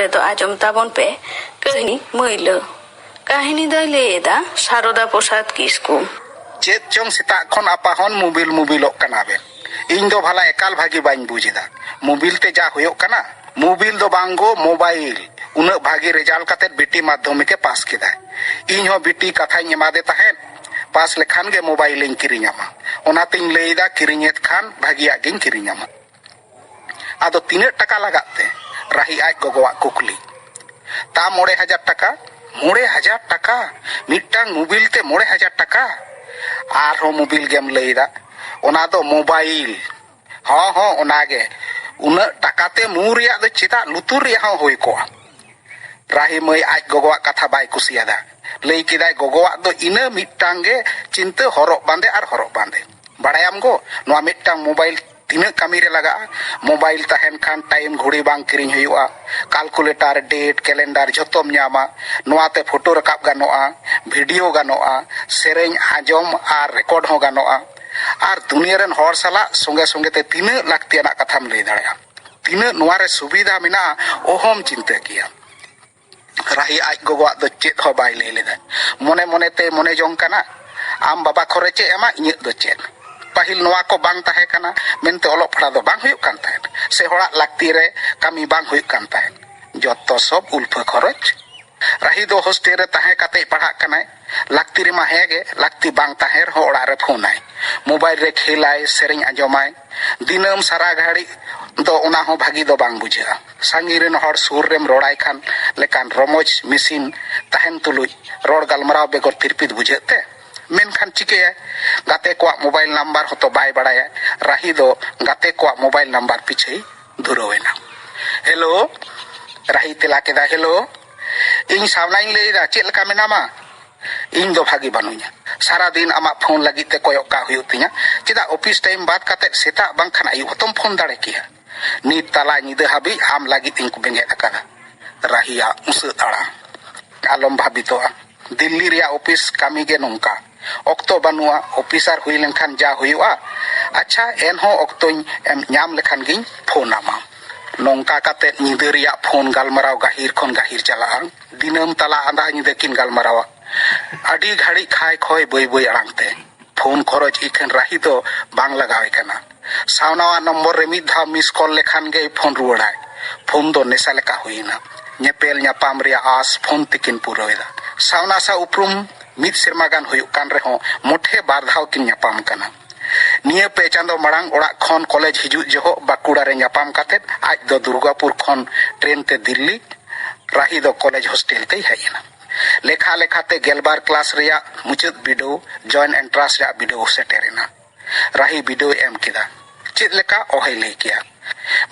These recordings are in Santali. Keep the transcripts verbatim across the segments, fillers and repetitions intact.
ᱨᱮᱫᱚ ᱟᱸᱡᱚᱢ ᱛᱟᱵᱚᱱ ᱯᱮ ᱠᱟᱹᱦᱱᱤ ᱢᱟᱹᱭᱞᱟᱹ᱾ ᱠᱟᱹᱦᱱᱤ ᱫᱚᱭ ᱞᱟᱹᱭ ᱮᱫᱟ ᱥᱟᱨᱚᱫᱟ ᱯᱨᱚᱥᱟᱫᱽ ᱠᱤᱥᱠᱩ᱾ ᱪᱮᱫ ᱪᱚᱝ ᱥᱮᱛᱟᱜ ᱠᱷᱚᱱ ᱟᱯᱟᱦᱚᱱ ᱢᱩᱵᱤᱞ ᱢᱩᱵᱤᱞᱚᱜ ᱠᱟᱱᱟ ᱵᱮᱱ? ᱤᱧ ᱫᱚ ᱵᱷᱟᱞᱟ ᱮᱠᱟᱞ ᱵᱷᱟᱹᱜᱤ ᱵᱟᱹᱧ ᱵᱩᱡᱽ ᱮᱫᱟ᱾ ᱢᱩᱵᱤᱞ ᱛᱮ ᱡᱟ ᱦᱩᱭᱩᱜ ᱠᱟᱱᱟ? ᱢᱩᱵᱤᱞ ᱫᱚ ᱵᱟᱝ ᱜᱳ, ᱢᱳᱵᱟᱭᱤᱞ᱾ ᱩᱱᱟᱹᱜ ᱵᱷᱟᱹᱜᱤ ᱨᱮᱡᱟᱞᱴ ᱠᱟᱛᱮᱫ ᱵᱤᱴᱤ ᱢᱟᱫᱽᱫᱷᱚᱢᱤᱠ ᱮ ᱯᱟᱥ ᱠᱮᱫᱟᱭ᱾ ᱤᱧ ᱦᱚᱸ ᱵᱤᱴᱤ ᱠᱟᱛᱷᱟᱧ ᱮᱢᱟᱫᱮ ᱛᱟᱦᱮᱸᱫ, ᱯᱟᱥ ᱞᱮᱠᱷᱟᱱ ᱜᱮ ᱢᱳᱵᱟᱭᱤᱞᱤᱧ ᱠᱤᱨᱤᱧ ᱟᱢᱟ᱾ ᱚᱱᱟᱛᱤᱧ ᱞᱟᱹᱭ ᱮᱫᱟ, ᱠᱤᱨᱤᱧᱮᱫ ᱠᱷᱟᱱ ᱵᱷᱟᱹᱜᱤᱭᱟᱜ ᱜᱤᱧ ᱠᱤᱨᱤᱧ ᱟᱢᱟ᱾ ᱟᱫᱚ ᱛᱤᱱᱟᱹᱜ ᱴᱟᱠᱟ ᱞᱟᱜᱟᱜ ᱛᱮ? ᱨᱟᱦᱤ ᱟᱡ ᱜᱚᱜᱚᱣᱟᱜ ᱠᱩᱠᱞᱤ᱾ ᱛᱟ ᱢᱚᱬᱮ ᱦᱟᱡᱟᱨ ᱴᱟᱠᱟ᱾ ᱢᱚᱬᱮ ᱦᱟᱡᱟᱨ ᱴᱟᱠᱟ? ᱢᱤᱫᱴᱟᱝ ᱢᱳᱵᱤᱞ ᱛᱮ ᱢᱚᱬᱮ ᱦᱟᱡᱟᱨ ᱴᱟᱠᱟ? ᱟᱨᱦᱚᱸ ᱢᱳᱵᱤᱞ ᱜᱮᱢ ᱞᱟᱹᱭ ᱮᱫᱟ? ᱚᱱᱟ ᱫᱚ ᱢᱳᱵᱟᱭᱤᱞ᱾ ᱦᱚᱸ, ᱦᱚᱸ, ᱚᱱᱟᱜᱮ᱾ ᱩᱱᱟᱹᱜ ᱴᱟᱠᱟ ᱛᱮ ᱢᱩ ᱨᱮᱭᱟᱜ ᱫᱚ ᱪᱮᱫᱟᱜ, ᱞᱩᱛᱩᱨ ᱨᱮᱭᱟᱜ ᱦᱚᱸ ᱦᱩᱭ ᱠᱚᱜᱼᱟ᱾ ᱨᱟᱦᱤ ᱢᱟᱹᱭ ᱟᱡ ᱜᱚᱜᱚᱣᱟᱜ ᱠᱟᱛᱷᱟ ᱵᱟᱭ ᱠᱩᱥᱤᱭᱟᱫᱟ᱾ ᱞᱟᱹᱭ ᱠᱮᱫᱟᱭ, "ᱜᱚᱜᱚᱣᱟᱜ ᱫᱚ ᱤᱱᱟᱹ ᱢᱤᱫᱴᱟᱝ ᱜᱮ ᱪᱤᱱᱛᱟᱹ, ᱦᱚᱨᱚᱜ ᱵᱟᱸᱫᱮ ᱟᱨ ᱦᱚᱨᱚᱜ ᱵᱟᱸᱫᱮ᱾ ᱵᱟᱲᱟᱭᱟᱢ ᱜᱚ, ᱱᱚᱣᱟ ᱢᱤᱫᱴᱟᱝ ᱢᱳᱵᱟᱭᱤᱞ ᱛᱤᱱᱟᱹᱜ ᱠᱟᱹᱢᱤ ᱨᱮ ᱞᱟᱜᱟᱜᱼᱟ? ᱢᱳᱵᱟᱭᱤᱞ ᱛᱟᱦᱮᱱ ᱠᱷᱟᱱ ᱴᱟᱭᱤᱢ ᱜᱷᱩᱲᱤ ᱵᱟᱝ ᱠᱤᱨᱤᱧ ᱦᱩᱭᱩᱜᱼᱟ, ᱠᱟᱞᱠᱩᱞᱮᱴᱟᱨ, ᱰᱮᱴ, ᱠᱮᱞᱮᱱᱰᱟᱨ ᱡᱷᱚᱛᱚᱢ ᱧᱟᱢᱟ᱾ ᱱᱚᱣᱟᱛᱮ ᱯᱷᱳᱴᱳ ᱨᱟᱠᱟᱵ ᱜᱟᱱᱚᱜᱼᱟ, ᱵᱷᱤᱰᱤᱭᱳ ᱜᱟᱱᱚᱜᱼᱟ, ᱥᱮᱨᱮᱧ ᱟᱸᱡᱚᱢ ᱟᱨ ᱨᱮᱠᱚᱨᱰ ᱦᱚᱸ ᱜᱟᱱᱚᱜᱼᱟ᱾ ᱟᱨ ᱫᱩᱱᱤᱭᱟᱹ ᱨᱮᱱ ᱦᱚᱲ ᱥᱟᱞᱟᱜ ᱥᱚᱸᱜᱮ ᱥᱚᱸᱜᱮ ᱛᱮ ᱛᱤᱱᱟᱹᱜ ᱞᱟᱹᱠᱛᱤᱭᱟᱱᱟᱜ ᱠᱟᱛᱷᱟᱢ ᱞᱟᱹᱭ ᱫᱟᱲᱮᱭᱟᱜᱼᱟ᱾ ᱛᱤᱱᱟᱹᱜ ᱱᱚᱣᱟ ᱨᱮ ᱥᱩᱵᱤᱫᱷᱟ ᱢᱮᱱᱟᱜᱼᱟ, ᱚᱦᱚᱢ ᱪᱤᱱᱛᱟᱹ ᱠᱮᱭᱟ᱾" ᱨᱟᱦᱤ ᱟᱡ ᱜᱚᱜᱚᱣᱟᱜ ᱫᱚ ᱪᱮᱫ ᱦᱚᱸ ᱵᱟᱭ ᱞᱟᱹᱭ ᱞᱮᱫᱟ᱾ ᱢᱚᱱᱮ ᱢᱚᱱᱮ ᱛᱮ ᱢᱚᱱᱮ ᱡᱚᱝ ᱠᱟᱱᱟ, "ᱟᱢ ᱵᱟᱵᱟ ᱠᱷᱚᱨᱚᱪᱮ ᱮᱢᱟ, ᱤᱧᱟᱹᱜ ᱫᱚ ᱪᱮᱫ? ᱯᱟᱹᱦᱤᱞ ᱱᱚᱣᱟ ᱠᱚ ᱵᱟᱝ ᱛᱟᱦᱮᱸ ᱠᱟᱱᱟ ᱢᱮᱱᱛᱮ ᱚᱞᱚᱜ ᱯᱟᱲᱦᱟᱣ ᱫᱚ ᱵᱟᱝ ᱦᱩᱭᱩᱜ ᱠᱟᱱ ᱛᱟᱦᱮᱸᱫ, ᱥᱮ ᱦᱚᱲᱟᱜ ᱞᱟᱹᱠᱛᱤ ᱨᱮ ᱠᱟᱹᱢᱤ ᱵᱟᱝ ᱦᱩᱭᱩᱜ ᱠᱟᱱ ᱛᱟᱦᱮᱸᱫ᱾ ᱡᱚᱛᱚ ᱥᱚᱵ ᱩᱞᱯᱷᱟᱹ ᱠᱷᱚᱨᱚᱪ᱾" ᱨᱟᱦᱤ ᱫᱚ ᱦᱳᱥᱴᱮᱞ ᱨᱮ ᱛᱟᱦᱮᱸ ᱠᱟᱛᱮᱭ ᱯᱟᱲᱦᱟᱜ ᱠᱟᱱᱟᱭ᱾ ᱞᱟᱹᱠᱛᱤ ᱨᱮᱢᱟ ᱦᱮᱸ ᱜᱮ, ᱞᱟᱹᱠᱛᱤ ᱵᱟᱝ ᱛᱟᱦᱮᱸ ᱨᱮᱦᱚᱸ ᱚᱲᱟᱜ ᱨᱮ ᱯᱷᱳᱱᱟᱭ, ᱢᱳᱵᱟᱭᱤᱞ ᱨᱮ ᱠᱷᱮᱞᱟᱭ, ᱥᱮᱨᱮᱧ ᱟᱸᱡᱚᱢᱟᱭ᱾ ᱫᱤᱱᱟᱹᱢ ᱥᱟᱨᱟ ᱜᱷᱟᱹᱲᱤᱡ ᱫᱚ ᱚᱱᱟ ᱦᱚᱸ ᱵᱷᱟᱹᱜᱤ ᱫᱚ ᱵᱟᱝ ᱵᱩᱡᱷᱟᱹᱜᱼᱟ᱾ ᱥᱟᱺᱜᱤᱧ ᱨᱮᱱ ᱦᱚᱲ ᱥᱩᱨ ᱨᱮᱢ ᱨᱚᱲᱟᱭ ᱠᱷᱟᱱ ᱞᱮᱠᱟᱱ ᱨᱚᱢᱚᱡᱽ ᱢᱮᱥᱤᱱ ᱛᱟᱦᱮᱱ ᱛᱩᱞᱩᱡ ᱨᱚᱲ ᱜᱟᱞᱢᱟᱨᱟᱣ ᱵᱮᱜᱚᱨ ᱛᱤᱨᱯᱤᱛ ᱵᱩᱡᱷᱟᱹᱜ ᱛᱮ᱾ ᱢᱮᱱᱠᱷᱟᱱ ᱪᱤᱠᱟᱹᱭᱟᱭ? ᱜᱟᱛᱮ ᱠᱚᱣᱟᱜ ᱢᱳᱵᱟᱭᱤᱞ ᱱᱟᱢᱵᱟᱨ ᱦᱚᱸᱛᱚ ᱵᱟᱭ ᱵᱟᱲᱟᱭᱟ᱾ ᱨᱟᱦᱤ ᱫᱚ ᱜᱟᱛᱮ ᱠᱚᱣᱟᱜ ᱢᱳᱵᱟᱭᱤᱞ ᱱᱟᱢᱵᱟᱨ ᱯᱤᱪᱷᱟᱹᱭ ᱫᱷᱩᱨᱟᱹᱣ ᱮᱱᱟ᱾ "ᱦᱮᱞᱳ", ᱨᱟᱦᱤᱭ ᱛᱮᱞᱟ ᱠᱮᱫᱟ, "ᱦᱮᱞᱳ, ᱤᱧ ᱥᱟᱣᱱᱟᱧ ᱞᱟᱹᱭ ᱮᱫᱟ, ᱪᱮᱫ ᱞᱮᱠᱟ ᱢᱮᱱᱟᱢᱟ?" "ᱤᱧ ᱫᱚ ᱵᱷᱟᱹᱜᱤ ᱵᱟᱹᱱᱩᱧᱟ᱾ ᱥᱟᱨᱟ ᱫᱤᱱ ᱟᱢᱟᱜ ᱯᱷᱳᱱ ᱞᱟᱹᱜᱤᱫ ᱛᱮ ᱠᱚᱭᱚᱜ ᱠᱟᱜ ᱦᱩᱭᱩᱜ ᱛᱤᱧᱟ᱾ ᱪᱮᱫᱟᱜ ᱚᱯᱷᱤᱥ ᱴᱟᱭᱤᱢ ᱵᱟᱫ ᱠᱟᱛᱮ ᱥᱮᱛᱟᱜ ᱵᱟᱝᱠᱷᱟᱱ ᱟᱹᱭᱩᱵ ᱦᱚᱸᱛᱚᱢ ᱯᱷᱳᱱ ᱫᱟᱲᱮ ᱠᱮᱭᱟ? ᱱᱤᱛ ᱛᱟᱞᱟ ᱧᱤᱫᱟᱹ ᱦᱟᱹᱵᱤᱡ ᱟᱢ ᱞᱟᱹᱜᱤᱫ ᱤᱧ ᱠᱚ ᱵᱮᱸᱜᱮᱫ ᱟᱠᱟᱫᱟ᱾" ᱨᱟᱦᱤᱭᱟᱜ ᱩᱥᱟᱹᱫ ᱟᱲᱟᱝ᱾ "ᱟᱞᱚᱢ ᱵᱷᱟᱵᱤᱛᱚᱜᱼᱟ, ᱫᱤᱞᱞᱤ ᱨᱮᱭᱟᱜ ᱚᱯᱷᱤᱥ ᱠᱟᱹᱢᱤ ᱜᱮ ᱱᱚᱝᱠᱟ᱾ ᱚᱠᱛᱚ ᱵᱟᱹᱱᱩᱜᱼᱟ, ᱚᱯᱷᱤᱥᱟᱨ ᱦᱩᱭ ᱞᱮᱱᱠᱷᱟᱱ ᱡᱟ ᱦᱩᱭᱩᱜᱼᱟ᱾ ᱟᱪᱪᱷᱟ, ᱮᱱᱦᱚᱸ ᱚᱠᱛᱚᱧ ᱮᱢ ᱧᱟᱢ ᱞᱮᱠᱷᱟᱱ ᱜᱤᱧ ᱯᱷᱳᱱ ᱟᱢᱟ᱾" ᱱᱚᱝᱠᱟ ᱠᱟᱛᱮ ᱧᱤᱫᱟᱹ ᱨᱮᱭᱟᱜ ᱯᱷᱳᱱ ᱜᱟᱞᱢᱟᱨᱟᱣ ᱜᱟᱹᱦᱤᱨ ᱠᱷᱚᱱ ᱜᱟᱹᱦᱤᱨ ᱪᱟᱞᱟᱜᱼᱟ᱾ ᱫᱤᱱᱟᱹᱢ ᱛᱟᱞᱟ ᱟᱸᱫᱟ ᱧᱤᱫᱟᱹ ᱠᱤᱱ ᱜᱟᱞᱢᱟᱨᱟᱣᱟ᱾ ᱟᱹᱰᱤ ᱜᱷᱟᱹᱲᱤᱡ ᱠᱷᱟᱭ ᱠᱷᱚᱭ ᱵᱟᱹᱭ ᱵᱟᱹᱭ ᱟᱲᱟᱝ ᱛᱮ᱾ ᱯᱷᱳᱱ ᱠᱷᱚᱨᱚᱪ ᱤᱠᱷᱟᱹᱱ ᱨᱟᱦᱤ ᱫᱚ ᱵᱟᱝ ᱞᱟᱜᱟᱣᱮ ᱠᱟᱱᱟ᱾ ᱥᱟᱣᱱᱟᱣᱟᱜ ᱱᱚᱢᱵᱚᱨ ᱨᱮ ᱢᱤᱫ ᱫᱷᱟᱣ ᱢᱤᱥ ᱠᱚᱞ ᱞᱮᱠᱷᱟᱱ ᱜᱮᱭ ᱯᱷᱳᱱ ᱨᱩᱣᱟᱹᱲᱟᱭ᱾ ᱯᱷᱳᱱ ᱫᱚ ᱱᱮᱥᱟ ᱞᱮᱠᱟ ᱦᱩᱭᱮᱱᱟ᱾ ᱧᱮᱯᱮᱞ ᱧᱟᱯᱟᱢ ᱨᱮᱭᱟᱜ ᱟᱸᱥ ᱯᱷᱳᱱ ᱛᱮᱠᱤᱱ ᱯᱩᱨᱟᱹᱣᱮᱫᱟ᱾ ᱥᱟᱣᱱᱟ ᱥᱟᱶ ᱩᱯᱨᱩᱢ ᱢᱤᱫ ᱥᱮᱨᱢᱟ ᱜᱟᱱ ᱦᱩᱭᱩᱜ ᱠᱟᱱ ᱨᱮᱦᱚᱸ ᱢᱚᱴᱷᱮ ᱵᱟᱨ ᱫᱷᱟᱣ ᱠᱤᱱ ᱧᱟᱯᱟᱢ ᱠᱟᱱᱟ᱾ ᱱᱤᱭᱟᱹ ᱯᱮ ᱪᱟᱸᱫᱚ ᱢᱟᱲᱟᱝ ᱚᱲᱟᱜ ᱠᱷᱚᱱ ᱠᱚᱞᱮᱡᱽ ᱦᱤᱡᱩᱜ ᱡᱚᱦᱚᱜ ᱵᱟᱸᱠᱩᱲᱟ ᱨᱮ ᱧᱟᱯᱟᱢ ᱠᱟᱛᱮᱫ ᱟᱡ ᱫᱚ ᱫᱩᱨᱜᱟᱯᱩᱨ ᱠᱷᱚᱱ ᱴᱨᱮᱱ ᱛᱮ ᱫᱤᱞᱞᱤ, ᱨᱟᱦᱤ ᱫᱚ ᱠᱚᱞᱮᱡᱽ ᱦᱳᱥᱴᱮᱞ ᱛᱮᱭ ᱦᱮᱡ ᱮᱱᱟ᱾ ᱞᱮᱠᱷᱟ ᱞᱮᱠᱷᱟᱛᱮ ᱜᱮᱞᱵᱟᱨ ᱠᱞᱟᱥ ᱨᱮᱭᱟᱜ ᱢᱩᱪᱟᱹᱫ ᱵᱤᱰᱟᱹᱣ, ᱡᱚᱭᱮᱱᱴ ᱮᱱᱴᱨᱟᱱᱥ ᱨᱮᱭᱟᱜ ᱵᱤᱰᱟᱹᱣ ᱥᱮᱴᱮᱨ ᱮᱱᱟ᱾ ᱨᱟᱦᱤ ᱵᱤᱰᱟᱹᱣ ᱮ ᱮᱢ ᱠᱮᱫᱟ᱾ ᱪᱮᱫ ᱞᱮᱠᱟ ᱚᱦᱚᱭ ᱞᱟᱹᱭ ᱠᱮᱭᱟ᱾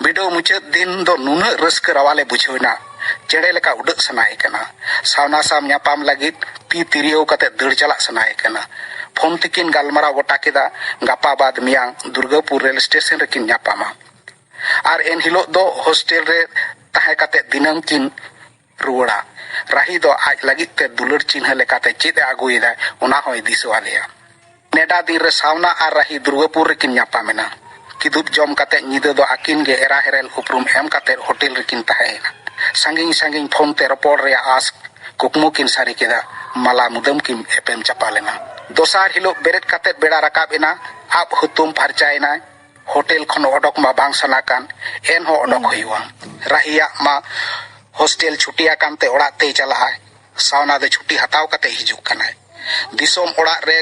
ᱵᱤᱰᱟᱹᱣ ᱢᱩᱪᱟᱹᱫ ᱫᱤᱱ ᱫᱚ ᱱᱩᱱᱟᱹᱜ ᱨᱟᱹᱥᱠᱟᱹ ᱨᱟᱣᱟᱞᱮ ᱵᱩᱡᱷᱟᱹᱣ ᱮᱱᱟ, ᱪᱮᱬᱮ ᱞᱮᱠᱟ ᱩᱰᱟᱹᱜ ᱥᱟᱱᱟᱭᱮ ᱠᱟᱱᱟ᱾ ᱥᱟᱣᱱᱟ ᱥᱟᱶ ᱧᱟᱯᱟᱢ ᱞᱟᱹᱜᱤᱫ ᱛᱤ ᱛᱤᱨᱭᱟᱹᱣ ᱠᱟᱛᱮ ᱫᱟᱹᱲ ᱪᱟᱞᱟᱜ ᱥᱟᱱᱟᱭᱮ ᱠᱟᱱᱟ᱾ ᱯᱷᱳᱱ ᱛᱮᱠᱤᱱ ᱜᱟᱞᱢᱟᱨᱟᱣ ᱜᱚᱴᱟ ᱠᱮᱫᱟ, ᱜᱟᱯᱟ ᱵᱟᱫ ᱢᱮᱭᱟᱝ ᱫᱩᱨᱜᱟᱯᱩᱨ ᱨᱮᱞ ᱥᱴᱮᱥᱚᱱ ᱨᱮᱠᱤᱱ ᱧᱟᱯᱟᱢᱟ᱾ ᱟᱨ ᱮᱱᱦᱤᱞᱳᱜ ᱫᱚ ᱦᱳᱥᱴᱮᱞ ᱨᱮ ᱛᱟᱦᱮᱸ ᱠᱟᱛᱮ ᱫᱤᱱᱟᱹᱢ ᱠᱤᱱ ᱨᱩᱣᱟᱹᱲᱟ᱾ ᱨᱟᱦᱤ ᱫᱚ ᱟᱡ ᱞᱟᱹᱜᱤᱫ ᱛᱮ ᱫᱩᱞᱟᱹᱲ ᱪᱤᱱᱦᱟᱹ ᱞᱮᱠᱟᱛᱮ ᱪᱮᱫ ᱮ ᱟᱹᱜᱩᱭᱮᱫᱟ, ᱚᱱᱟ ᱦᱚᱸᱭ ᱫᱤᱥᱟᱹ ᱟᱫᱮᱭᱟ᱾ ᱱᱮᱰᱟ ᱫᱤᱱ ᱨᱮ ᱥᱟᱣᱱᱟ ᱟᱨ ᱨᱟᱦᱤ ᱫᱩᱨᱜᱟᱯᱩᱨ ᱨᱮᱠᱤᱱ ᱧᱟᱯᱟᱢ ᱮᱱᱟ᱾ ᱠᱤᱫᱩᱵ ᱡᱚᱢ ᱠᱟᱛᱮ ᱧᱤᱫᱟᱹ ᱫᱚ ᱟᱹᱠᱤᱱ ᱜᱮ ᱮᱨᱟ ᱦᱮᱨᱮᱞ ᱩᱯᱨᱩᱢ ᱮᱢ ᱠᱟᱛᱮ ᱦᱳᱴᱮᱞ ᱨᱮᱠᱤᱱ ᱛᱟᱦᱮᱸ ᱮᱱᱟ᱾ ᱥᱟᱺᱜᱤᱧ ᱥᱟᱺᱜᱤᱧ ᱯᱷᱳᱱ ᱛᱮ ᱨᱚᱯᱚᱲ ᱨᱮᱭᱟᱜ ᱟᱸᱥ ᱠᱩᱠᱢᱩ ᱠᱤᱱ ᱥᱟᱹᱨᱤ ᱠᱮᱫᱟ᱾ ᱢᱟᱞᱟ ᱢᱩᱫᱟᱹᱢ ᱠᱤᱱ ᱮᱯᱮᱢ ᱪᱟᱯᱟᱞ ᱮᱱᱟ᱾ ᱫᱚᱥᱟᱨ ᱦᱤᱞᱳᱜ ᱵᱮᱨᱮᱫ ᱠᱟᱛᱮ ᱵᱮᱲᱟ ᱨᱟᱠᱟᱵ ᱮᱱᱟ᱾ ᱟᱵ ᱦᱩᱛᱩᱢ ᱯᱷᱟᱨᱪᱟᱭᱮᱱᱟᱭ᱾ ᱦᱳᱴᱮᱞ ᱠᱷᱚᱱ ᱚᱰᱚᱠ ᱢᱟ ᱵᱟᱝ ᱥᱟᱱᱟ ᱠᱟᱱ, ᱮᱱᱦᱚᱸ ᱚᱰᱚᱠ ᱦᱩᱭᱩᱜᱼᱟ᱾ ᱨᱟᱦᱤᱭᱟᱜ ᱢᱟ ᱦᱳᱥᱴᱮᱞ ᱪᱷᱩᱴᱤ ᱟᱠᱟᱱ ᱛᱮ ᱚᱲᱟᱜ ᱛᱮᱭ ᱪᱟᱞᱟᱜᱼᱟᱭ᱾ ᱥᱟᱣᱱᱟ ᱫᱚ ᱪᱷᱩᱴᱤ ᱦᱟᱛᱟᱣ ᱠᱟᱛᱮ ᱦᱤᱡᱩᱜ ᱠᱟᱱᱟᱭ᱾ ᱫᱤᱥᱚᱢ ᱚᱲᱟᱜ ᱨᱮ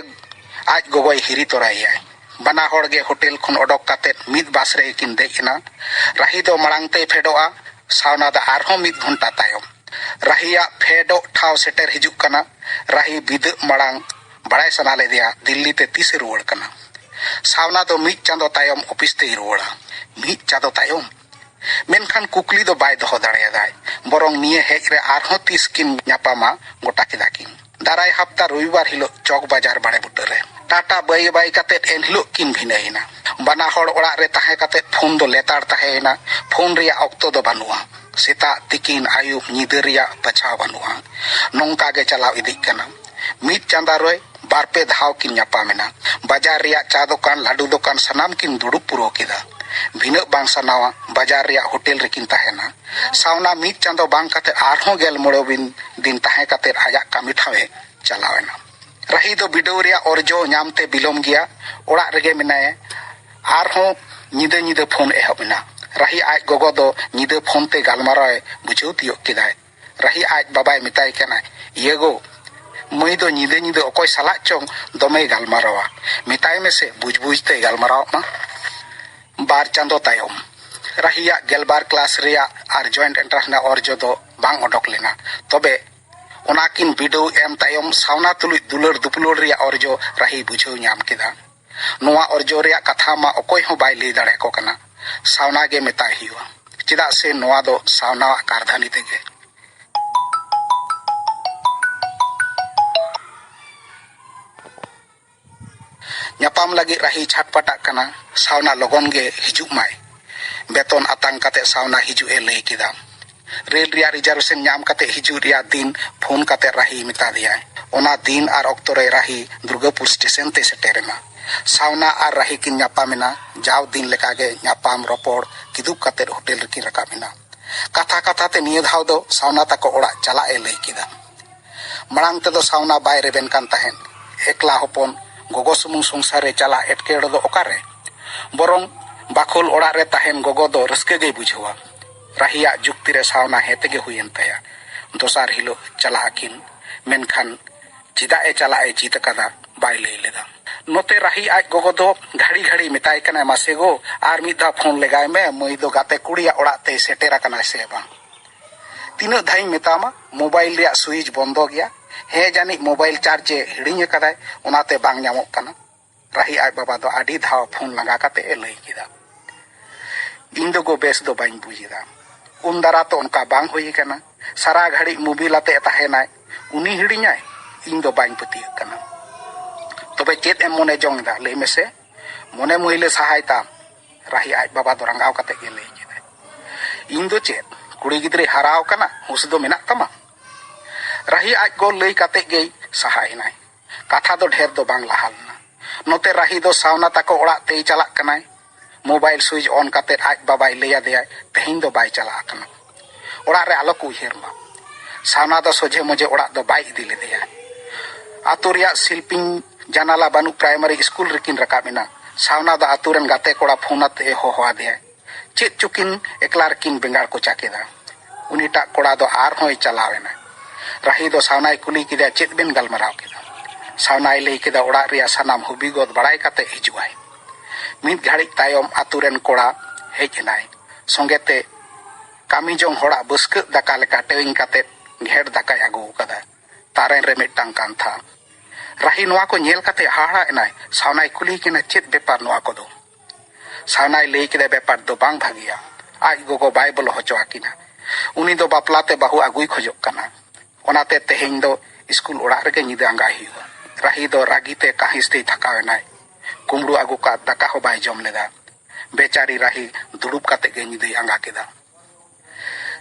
ᱟᱡ ᱜᱚᱜᱚᱭ ᱦᱤᱨᱤ ᱛᱚᱨᱟᱭᱮᱭᱟᱭ᱾ ᱵᱟᱱᱟ ᱦᱚᱲ ᱜᱮ ᱦᱳᱴᱮᱞ ᱠᱷᱚᱱ ᱚᱰᱚᱠ ᱠᱟᱛᱮ ᱢᱤᱫ ᱵᱟᱥ ᱨᱮ ᱠᱤᱱ ᱫᱮᱡ ᱮᱱᱟ᱾ ᱨᱟᱦᱤ ᱫᱚ ᱢᱟᱲᱟᱝ ᱛᱮᱭ ᱯᱷᱮᱰᱚᱜᱼᱟ, ᱥᱟᱣᱱᱟ ᱫᱚ ᱟᱨᱦᱚᱸ ᱢᱤᱫ ᱜᱷᱚᱱᱴᱟ ᱛᱟᱭᱚᱢ᱾ ᱨᱟᱦᱤᱭᱟᱜ ᱯᱷᱮᱰᱚᱜ ᱴᱷᱟᱶ ᱥᱮᱴᱮᱨ ᱦᱤᱡᱩᱜ ᱠᱟᱱᱟ᱾ ᱨᱟᱦᱤ ᱵᱤᱫᱟᱹᱜ ᱢᱟᱲᱟᱝ ᱵᱟᱲᱟᱭ ᱥᱟᱱᱟ ᱞᱮᱫᱮᱭᱟ ᱫᱤᱞᱞᱤ ᱛᱮ ᱛᱤᱥᱮ ᱨᱩᱣᱟᱹᱲ ᱠᱟᱱᱟ᱾ ᱥᱟᱣᱱᱟ ᱫᱚ ᱢᱤᱫ ᱪᱟᱸᱫᱚ ᱛᱟᱭᱚᱢ ᱚᱯᱷᱤᱥ ᱛᱮᱭ ᱨᱩᱣᱟᱹᱲᱟ᱾ ᱢᱤᱫ ᱪᱟᱸᱫᱚ ᱛᱟᱭᱚᱢ? ᱢᱮᱱᱠᱷᱟᱱ ᱠᱩᱠᱞᱤ ᱫᱚ ᱵᱟᱭ ᱫᱚᱦᱚ ᱫᱟᱲᱮᱭᱟᱫᱟᱭ᱾ ᱵᱚᱨᱚᱝ ᱱᱤᱭᱟᱹ ᱦᱮᱡ ᱨᱮ ᱟᱨᱦᱚᱸ ᱛᱤᱥ ᱠᱤᱱ ᱧᱟᱯᱟᱢᱟ ᱜᱚᱴᱟ ᱠᱮᱫᱟ ᱠᱤᱱ᱾ ᱫᱟᱨᱟᱭ ᱦᱟᱯᱛᱟ ᱨᱚᱵᱤᱵᱟᱨ ᱦᱤᱞᱳᱜ ᱪᱚᱠ ᱵᱟᱡᱟᱨ ᱵᱟᱲᱮ ᱵᱩᱴᱟᱹ ᱨᱮ᱾ ᱴᱟᱴᱟ ᱵᱟᱭ ᱵᱟᱭ ᱠᱟᱛᱮ ᱮᱱᱦᱤᱞᱳᱜ ᱠᱤᱱ ᱵᱷᱤᱱᱟᱹᱭᱮᱱᱟ᱾ ᱵᱟᱱᱟ ᱦᱚᱲ ᱚᱲᱟᱜ ᱨᱮ ᱛᱟᱦᱮᱸ ᱠᱟᱛᱮ ᱯᱷᱳᱱ ᱫᱚ ᱞᱮᱛᱟᱲ ᱛᱟᱦᱮᱸᱭᱮᱱᱟ᱾ ᱯᱷᱳᱱ ᱨᱮᱭᱟᱜ ᱚᱠᱛᱚ ᱫᱚ ᱵᱟᱹᱱᱩᱜᱼᱟ᱾ ᱥᱮᱛᱟᱜ, ᱛᱤᱠᱤᱱ, ᱟᱹᱭᱩᱵ, ᱧᱤᱫᱟᱹ ᱨᱮᱭᱟᱜ ᱵᱟᱪᱷᱟᱣ ᱵᱟᱹᱱᱩᱜᱼᱟ᱾ ᱱᱚᱝᱠᱟ ᱜᱮ ᱪᱟᱞᱟᱣ ᱤᱫᱤᱜ ᱠᱟᱱᱟ᱾ ᱢᱤᱫ ᱪᱟᱸᱫᱟ ᱨᱮ ᱵᱟᱨ ᱯᱮ ᱫᱷᱟᱣ ᱠᱤᱱ ᱧᱟᱯᱟᱢ ᱮᱱᱟ᱾ ᱵᱟᱡᱟᱨ ᱨᱮᱭᱟᱜ ᱪᱟ ᱫᱚᱠᱟᱱ, ᱞᱟᱹᱰᱩ ᱫᱚᱠᱟᱱ ᱥᱟᱱᱟᱢ ᱠᱤᱱ ᱫᱩᱲᱩᱵ ᱯᱩᱨᱟᱹᱣ ᱠᱮᱫᱟ᱾ ᱵᱷᱤᱱᱟᱹᱜ ᱵᱟᱝ ᱥᱟᱱᱟᱣᱟ, ᱵᱟᱡᱟᱨ ᱨᱮᱭᱟᱜ ᱦᱳᱴᱮᱞ ᱨᱮᱠᱤᱱ ᱛᱟᱦᱮᱱᱟ᱾ ᱥᱟᱣᱱᱟ ᱢᱤᱫ ᱪᱟᱸᱫᱚ ᱵᱟᱝ ᱠᱟᱛᱮ ᱟᱨᱦᱚᱸ ᱜᱮᱞ ᱢᱚᱬᱮ ᱫᱤᱱ, ᱫᱤᱱ ᱛᱟᱦᱮᱸ ᱠᱟᱛᱮ ᱟᱡᱟᱜ ᱠᱟᱹᱢᱤ ᱴᱷᱟᱶ ᱮ ᱪᱟᱞᱟᱣ ᱮᱱᱟ᱾ ᱨᱟᱦᱤ ᱫᱚ ᱵᱤᱰᱟᱹᱣ ᱨᱮᱭᱟᱜ ᱚᱨᱡᱚ ᱧᱟᱢ ᱛᱮ ᱵᱤᱞᱚᱢ ᱜᱮᱭᱟ, ᱚᱲᱟᱜ ᱨᱮᱜᱮ ᱢᱮᱱᱟᱭᱟ᱾ ᱟᱨᱦᱚᱸ ᱧᱤᱫᱟᱹ ᱧᱤᱫᱟᱹ ᱯᱷᱳᱱ ᱮᱦᱚᱵ ᱮᱱᱟ᱾ ᱨᱟᱦᱤ ᱟᱡ ᱜᱚᱜᱚ ᱫᱚ ᱧᱤᱫᱟᱹ ᱯᱷᱳᱱ ᱛᱮ ᱜᱟᱞᱢᱟᱨᱟᱣ ᱮ ᱵᱩᱡᱷᱟᱹᱣ ᱛᱤᱭᱳᱜ ᱠᱮᱫᱟᱭ᱾ ᱨᱟᱦᱤ ᱟᱡ ᱵᱟᱵᱟᱭ ᱢᱮᱛᱟᱭ ᱠᱟᱱᱟ, "ᱤᱭᱟᱹ ᱜᱳ, ᱢᱟᱹᱭ ᱫᱚ ᱧᱤᱫᱟᱹ ᱧᱤᱫᱟᱹ ᱚᱠᱚᱭ ᱥᱟᱞᱟᱜ ᱪᱚᱝ ᱫᱚᱢᱮᱭ ᱜᱟᱞᱢᱟᱨᱟᱣᱟ, ᱢᱮᱛᱟᱭ ᱢᱮᱥᱮ ᱵᱩᱡᱽ ᱵᱩᱡᱽ ᱛᱮᱭ ᱜᱟᱞᱢᱟᱨᱟᱣ ᱢᱟ᱾" ᱵᱟᱨ ᱪᱟᱸᱫᱚ ᱛᱟᱭᱚᱢ, ᱨᱟᱦᱤᱭᱟᱜ ᱜᱮᱞᱵᱟᱨ ᱠᱞᱟᱥ ᱨᱮᱭᱟᱜ ᱟᱨ ᱡᱚᱭᱮᱱᱴ ᱮᱱᱴᱨᱟᱱᱥ ᱨᱮᱱᱟᱜ ᱚᱨᱡᱚ ᱫᱚ ᱵᱟᱝ ᱚᱰᱚᱠ ᱞᱮᱱᱟ᱾ ᱛᱚᱵᱮ ᱚᱱᱟᱠᱤᱱ ᱵᱤᱰᱟᱹᱣ ᱮᱢ ᱛᱟᱭᱚᱢ ᱥᱟᱣᱱᱟ ᱛᱩᱞᱩᱡ ᱫᱩᱞᱟᱹᱲ ᱫᱩᱯᱩᱞᱟᱹᱲ ᱨᱮᱭᱟᱜ ᱚᱨᱡᱚ ᱨᱟᱦᱤ ᱵᱩᱡᱷᱟᱹᱣ ᱧᱟᱢ ᱠᱮᱫᱟ᱾ ᱱᱚᱣᱟ ᱚᱨᱡᱚ ᱨᱮᱭᱟᱜ ᱠᱟᱛᱷᱟ ᱢᱟ ᱚᱠᱚᱭ ᱦᱚᱸ ᱵᱟᱭ ᱞᱟᱹᱭ ᱫᱟᱲᱮᱭᱟᱠᱚ ᱠᱟᱱᱟ᱾ ᱥᱟᱣᱱᱟ ᱜᱮ ᱢᱮᱛᱟᱭ ᱦᱩᱭᱩᱜᱼᱟ, ᱪᱮᱫᱟᱜ ᱥᱮ ᱱᱚᱣᱟ ᱫᱚ ᱥᱟᱣᱱᱟᱣᱟᱜ ᱠᱟᱨᱫᱷᱟᱹᱱᱤ ᱛᱮᱜᱮ᱾ ᱧᱟᱯᱟᱢ ᱞᱟᱹᱜᱤᱫ ᱨᱟᱦᱤ ᱪᱷᱟᱴᱯᱟᱴᱟᱜ ᱠᱟᱱᱟ, ᱥᱟᱣᱱᱟ ᱞᱚᱜᱚᱱ ᱜᱮ ᱦᱤᱡᱩᱜ ᱢᱟᱭ᱾ ᱵᱮᱛᱚᱱ ᱟᱛᱟᱝ ᱠᱟᱛᱮ ᱥᱟᱣᱱᱟ ᱦᱤᱡᱩᱜ ᱮ ᱞᱟᱹᱭ ᱠᱮᱫᱟ᱾ ᱨᱮᱞ ᱨᱮᱭᱟᱜ ᱨᱤᱡᱟᱨᱵᱷᱮᱥᱚᱱ ᱧᱟᱢ ᱠᱟᱛᱮ ᱦᱤᱡᱩᱜ ᱨᱮᱭᱟᱜ ᱫᱤᱱ ᱯᱷᱳᱱ ᱠᱟᱛᱮ ᱨᱟᱦᱤ ᱢᱮᱛᱟ ᱫᱮᱭᱟᱭ᱾ ᱚᱱᱟ ᱫᱤᱱ ᱟᱨ ᱚᱠᱛᱚ ᱨᱮ ᱨᱟᱦᱤ ᱫᱩᱨᱜᱟᱯᱩᱨ ᱥᱴᱮᱥᱚᱱ ᱛᱮ ᱥᱮᱴᱮᱨ ᱮᱱᱟ᱾ ᱥᱟᱣᱱᱟ ᱟᱨ ᱨᱟᱦᱤ ᱠᱤᱱ ᱧᱟᱯᱟᱢ ᱮᱱᱟ᱾ ᱡᱟᱣ ᱫᱤᱱ ᱞᱮᱠᱟᱜᱮ ᱧᱟᱯᱟᱢ ᱨᱚᱯᱚᱲ ᱠᱤᱫᱩᱵ ᱠᱟᱛᱮ ᱦᱳᱴᱮᱞ ᱨᱮᱠᱤᱱ ᱨᱟᱠᱟᱵ ᱮᱱᱟ᱾ ᱠᱟᱛᱷᱟ ᱠᱟᱛᱷᱟ ᱛᱮ ᱱᱤᱭᱟᱹ ᱫᱷᱟᱣ ᱫᱚ ᱥᱟᱣᱱᱟ ᱛᱟᱠᱚ ᱚᱲᱟᱜ ᱪᱟᱞᱟᱜ ᱮ ᱞᱟᱹᱭ ᱠᱮᱫᱟ᱾ ᱢᱟᱲᱟᱝ ᱛᱮᱫᱚ ᱥᱟᱣᱱᱟ ᱵᱟᱭ ᱨᱮᱵᱮᱱ ᱠᱟᱱ ᱛᱟᱦᱮᱸᱫ᱾ ᱮᱠᱞᱟ ᱦᱚᱯᱚᱱ, ᱜᱚᱜᱚ ᱥᱩᱢᱩᱝ ᱥᱚᱝᱥᱟᱨ ᱨᱮ ᱪᱟᱞᱟᱜ ᱮᱴᱠᱮᱴᱚᱬᱮ ᱫᱚ ᱚᱠᱟᱨᱮ? ᱵᱚᱨᱚᱝ ᱵᱟᱠᱷᱳᱞ ᱚᱲᱟᱜ ᱨᱮ ᱛᱟᱦᱮᱱ ᱜᱚᱜᱚ ᱫᱚ ᱨᱟᱹᱥᱠᱟᱹ ᱜᱮᱭ ᱵᱩᱡᱷᱟᱹᱣᱟ᱾ ᱨᱟᱦᱤᱭᱟᱜ ᱡᱩᱠᱛᱤ ᱨᱮ ᱥᱟᱣᱱᱟ ᱦᱮᱸ ᱛᱮᱜᱮ ᱦᱩᱭᱮᱱ ᱛᱟᱭᱟ᱾ ᱫᱚᱥᱟᱨ ᱦᱤᱞᱳᱜ ᱪᱟᱞᱟᱜ ᱟᱹᱠᱤᱱ, ᱢᱮᱱᱠᱷᱟᱱ ᱪᱮᱫᱟᱜ ᱮ ᱪᱟᱞᱟᱜ ᱮ ᱡᱤᱫ ᱟᱠᱟᱫᱟ, ᱵᱟᱭ ᱞᱟᱹᱭ ᱞᱮᱫᱟ᱾ ᱱᱚᱛᱮ ᱨᱟᱦᱤ ᱟᱡ ᱜᱚᱜᱚ ᱫᱚ ᱜᱷᱟᱹᱲᱤ ᱜᱷᱟᱹᱲᱤ ᱢᱮᱛᱟᱭ ᱠᱟᱱᱟᱭ, "ᱢᱟᱥᱮ ᱜᱳ, ᱟᱨ ᱢᱤᱫ ᱫᱷᱟᱣ ᱯᱷᱳᱱ ᱞᱮᱜᱟᱭ ᱢᱮ, ᱢᱟᱹᱭ ᱫᱚ ᱜᱟᱛᱮ ᱠᱩᱲᱤᱭᱟᱜ ᱚᱲᱟᱜ ᱛᱮᱭ ᱥᱮᱴᱮᱨ ᱟᱠᱟᱱᱟᱭ ᱥᱮ ᱵᱟᱝ?" "ᱛᱤᱱᱟᱹᱜ ᱫᱷᱟᱣ ᱤᱧ ᱢᱮᱛᱟᱢᱟ, ᱢᱳᱵᱟᱭᱤᱞ ᱨᱮᱭᱟᱜ ᱥᱩᱭᱤᱪ ᱵᱚᱱᱫᱚ ᱜᱮᱭᱟ᱾ ᱦᱮᱸ, ᱡᱟᱹᱱᱤᱡ ᱢᱳᱵᱟᱭᱤᱞ ᱪᱟᱨᱡᱽ ᱮ ᱦᱤᱲᱤᱧ ᱟᱠᱟᱫᱟᱭ, ᱚᱱᱟᱛᱮ ᱵᱟᱝ ᱧᱟᱢᱚᱜ ᱠᱟᱱᱟ᱾" ᱨᱟᱦᱤ ᱟᱡ ᱵᱟᱵᱟ ᱫᱚ ᱟᱹᱰᱤ ᱫᱷᱟᱣ ᱯᱷᱳᱱ ᱞᱟᱸᱜᱟ ᱠᱟᱛᱮ ᱮ ᱞᱟᱹᱭ ᱠᱮᱫᱟ᱾ ᱤᱧ ᱫᱚ ᱜᱳ ᱵᱮᱥ ᱫᱚ ᱵᱟᱹᱧ ᱵᱩᱡᱽ ᱮᱫᱟ᱾ ᱩᱱ ᱫᱟᱨᱟ ᱛᱚ ᱚᱱᱠᱟ ᱵᱟᱝ ᱦᱩᱭ ᱟᱠᱟᱱᱟ᱾ ᱥᱟᱨᱟ ᱜᱷᱟᱹᱲᱤᱡ ᱢᱳᱵᱤᱞ ᱟᱛᱮ ᱮ ᱛᱟᱦᱮᱱᱟᱭ, ᱩᱱᱤ ᱦᱤᱲᱤᱧᱟᱭ? ᱤᱧ ᱫᱚ ᱵᱟᱹᱧ ᱯᱟᱹᱛᱭᱟᱹᱜ ᱠᱟᱱᱟ᱾ ᱛᱚᱵᱮ ᱪᱮᱫ ᱮᱢ ᱢᱚᱱᱮ ᱡᱚᱝ ᱮᱫᱟ, ᱞᱟᱹᱭ ᱢᱮᱥᱮ? ᱢᱚᱱᱮ ᱢᱟᱹᱭᱞᱟᱹ ᱥᱟᱦᱟᱭ ᱛᱟᱢ, ᱨᱟᱦᱤ ᱟᱡ ᱵᱟᱵᱟ ᱫᱚ ᱨᱟᱸᱜᱟᱣ ᱠᱟᱛᱮ ᱜᱮ ᱞᱟᱹᱭ ᱠᱮᱫᱟᱭ᱾ ᱤᱧ ᱫᱚ ᱪᱮᱫ, ᱠᱩᱲᱤ ᱜᱤᱫᱽᱨᱟᱹᱭ ᱦᱟᱨᱟᱣ ᱠᱟᱱᱟ, ᱦᱩᱸᱥ ᱫᱚ ᱢᱮᱱᱟᱜ ᱛᱟᱢᱟ? ᱨᱟᱦᱤ ᱟᱡ ᱜᱚ ᱞᱟᱹᱭ ᱠᱟᱛᱮ ᱜᱮᱭ ᱥᱟᱦᱟ ᱮᱱᱟᱭ᱾ ᱠᱟᱛᱷᱟ ᱫᱚ ᱰᱷᱮᱨ ᱫᱚ ᱵᱟᱝ ᱞᱟᱦᱟ ᱞᱮᱱᱟ᱾ ᱱᱚᱛᱮ ᱨᱟᱦᱤ ᱫᱚ ᱥᱟᱣᱱᱟ ᱛᱟᱠᱚ ᱚᱲᱟᱜ ᱛᱮᱭ ᱪᱟᱞᱟᱜ ᱠᱟᱱᱟᱭ᱾ ᱢᱳᱵᱟᱭᱤᱞ ᱥᱩᱭᱤᱪ ᱚᱱ ᱠᱟᱛᱮ ᱟᱡ ᱵᱟᱵᱟᱭ ᱞᱟᱹᱭ ᱟᱫᱮᱭᱟ, "ᱛᱮᱦᱮᱧ ᱫᱚ ᱵᱟᱭ ᱪᱟᱞᱟᱜ ᱠᱟᱱᱟ, ᱚᱲᱟᱜ ᱨᱮ ᱟᱞᱚ ᱠᱚ ᱩᱭᱦᱟᱹᱨ ᱢᱟ᱾" ᱥᱟᱣᱱᱟ ᱫᱚ ᱥᱚᱡᱷᱮ ᱢᱚᱡᱷᱮ ᱚᱲᱟᱜ ᱫᱚ ᱵᱟᱭ ᱤᱫᱤ ᱞᱮᱫᱮᱭᱟ᱾ ᱟᱛᱳ ᱨᱮᱭᱟᱜ ᱥᱤᱞᱯᱤᱧ ᱡᱟᱱᱟᱞᱟ ᱵᱟᱹᱱᱩᱜ ᱯᱨᱟᱭᱢᱟᱨᱤ ᱥᱠᱩᱞ ᱨᱮᱠᱤᱱ ᱨᱟᱠᱟᱵ ᱮᱱᱟ᱾ ᱥᱟᱣᱱᱟ ᱫᱚ ᱟᱛᱳ ᱨᱮᱱ ᱜᱟᱛᱮ ᱠᱚᱲᱟ ᱯᱷᱳᱱ ᱟᱛᱮ ᱮ ᱦᱚᱦᱚ ᱟᱫᱮᱭᱟ᱾ ᱪᱮᱫ ᱪᱚᱠᱤᱱ ᱮᱠᱞᱟ ᱨᱮᱠᱤᱱ ᱵᱮᱸᱜᱟᱲ ᱠᱚᱪᱟ ᱠᱮᱫᱟ᱾ ᱩᱱᱤᱴᱟᱜ ᱠᱚᱲᱟ ᱫᱚ ᱟᱨᱦᱚᱸᱭ ᱪᱟᱞᱟᱣ ᱮᱱᱟ᱾ ᱨᱟᱦᱤ ᱫᱚ ᱥᱟᱣᱱᱟᱭ ᱠᱩᱞᱤ ᱠᱮᱫᱮᱭᱟ, "ᱪᱮᱫ ᱵᱮᱱ ᱜᱟᱞᱢᱟᱨᱟᱣ ᱠᱮᱫᱟ?" ᱥᱟᱣᱱᱟᱭ ᱞᱟᱹᱭ ᱠᱮᱫᱟ, "ᱚᱲᱟᱜ ᱨᱮᱭᱟᱜ ᱥᱟᱱᱟᱢ ᱦᱩᱵᱤᱜᱚᱛ ᱵᱟᱲᱟᱭ ᱠᱟᱛᱮ ᱦᱤᱡᱩᱜ ᱟᱭ᱾" ᱢᱤᱫ ᱜᱷᱟᱹᱲᱤᱡ ᱛᱟᱭᱚᱢ ᱟᱛᱳ ᱨᱮᱱ ᱠᱚᱲᱟ ᱦᱮᱡ ᱮᱱᱟᱭ᱾ ᱥᱚᱸᱜᱮ ᱛᱮ ᱠᱟᱹᱢᱤ ᱡᱚᱝ ᱦᱚᱲᱟᱜ ᱵᱟᱹᱥᱠᱟᱹᱜ ᱫᱟᱠᱟ ᱞᱮᱠᱟ ᱴᱮᱣᱮᱧ ᱠᱟᱛᱮ ᱜᱷᱮᱴ ᱫᱟᱠᱟᱭ ᱟᱹᱜᱩ ᱟᱠᱟᱫᱟ᱾ ᱛᱟᱨᱮᱱ ᱨᱮ ᱢᱤᱫᱴᱟᱝ ᱠᱟᱱᱛᱷᱟ᱾ ᱨᱟᱦᱤ ᱱᱚᱣᱟ ᱠᱚ ᱧᱮᱞ ᱠᱟᱛᱮ ᱦᱟᱦᱟᱲᱟᱜ ᱮᱱᱟᱭ᱾ ᱥᱟᱣᱱᱟᱭ ᱠᱩᱞᱤ ᱠᱮᱱᱟ, "ᱪᱮᱫ ᱵᱮᱯᱟᱨ ᱱᱚᱣᱟ ᱠᱚᱫᱚ?" ᱥᱟᱣᱱᱟᱭ ᱞᱟᱹᱭ ᱠᱮᱫᱟ, "ᱵᱮᱯᱟᱨ ᱫᱚ ᱵᱟᱝ ᱵᱷᱟᱹᱜᱤᱭᱟ᱾ ᱟᱡ ᱜᱚᱜᱚ ᱵᱟᱭ ᱵᱚᱞᱚ ᱦᱚᱪᱚ ᱟᱹᱠᱤᱱᱟ᱾ ᱩᱱᱤ ᱫᱚ ᱵᱟᱯᱞᱟ ᱛᱮ ᱵᱟᱹᱦᱩ ᱟᱹᱜᱩᱭ ᱠᱷᱚᱡᱚᱜ ᱠᱟᱱᱟ᱾ ᱚᱱᱟᱛᱮ ᱛᱮᱦᱮᱧ ᱫᱚ ᱥᱠᱩᱞ ᱚᱲᱟᱜ ᱨᱮᱜᱮ ᱧᱤᱫᱟᱹ ᱟᱸᱜᱟᱭ ᱦᱩᱭᱩᱜᱼᱟ᱾" ᱨᱟᱦᱤ ᱫᱚ ᱨᱟᱹᱜᱤ ᱛᱮ ᱠᱟᱹᱦᱤᱥ ᱛᱮᱭ ᱛᱷᱟᱠᱟᱣ ᱮᱱᱟᱭ᱾ ᱠᱩᱢᱵᱽᱲᱩ ᱟᱹᱜᱩ ᱠᱟᱫ ᱫᱟᱠᱟ ᱦᱚᱸ ᱵᱟᱭ ᱡᱚᱢ ᱞᱮᱫᱟ᱾ ᱵᱮᱪᱟᱨᱤ ᱨᱟᱦᱤ ᱫᱩᱲᱩᱵ ᱠᱟᱛᱮ ᱜᱮ ᱧᱤᱫᱟᱹᱭ ᱟᱸᱜᱟ ᱠᱮᱫᱟ᱾